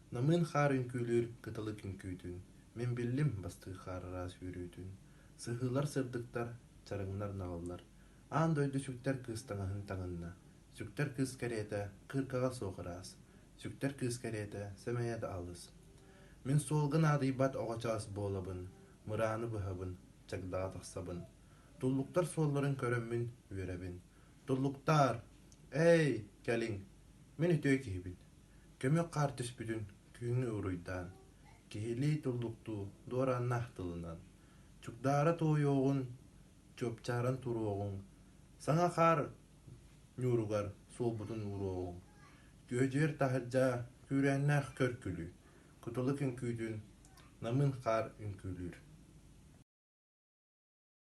Намыын хаар үҥкүүлүүр кыталык үҥкүүтүн, мин биллим бастакы хаар ыраас үөрүүтүн. Сыһыылар сырдыктар, чараҥнар наҕыллар, аан дойду сүктэр кыыс таҥаһын таҥынна, сүктэр кыыс кэриэтэ кыркаҕа суох ыраас, сүктэр кыыс кэриэтэ сэмэйэ да алыс. Мин суолга наадыйбат оҕочоос буолабын, мырааны быһабын, чагдаҕа тахсабын. Туллуктар суолларын көрөммүн үөрэбин. Туллуктаар, эй, кэлиҥ, мин үтүө киһибин. Көмүк хаар түспүтүн күһүҥҥү уруйдаан, киһилии туллуктуу дуорааннаах тылынан, чугдаара туойуоҕун, чуопчааран туруоҕуҥ, саҥа хаар ньууругар суолбутун ууруоҕуҥ, күөдьүйэр таһырдьа күүрээннээх көр-күлүү, кутулук үҥкүүтүн намыын хаар үҥкүүлүүр.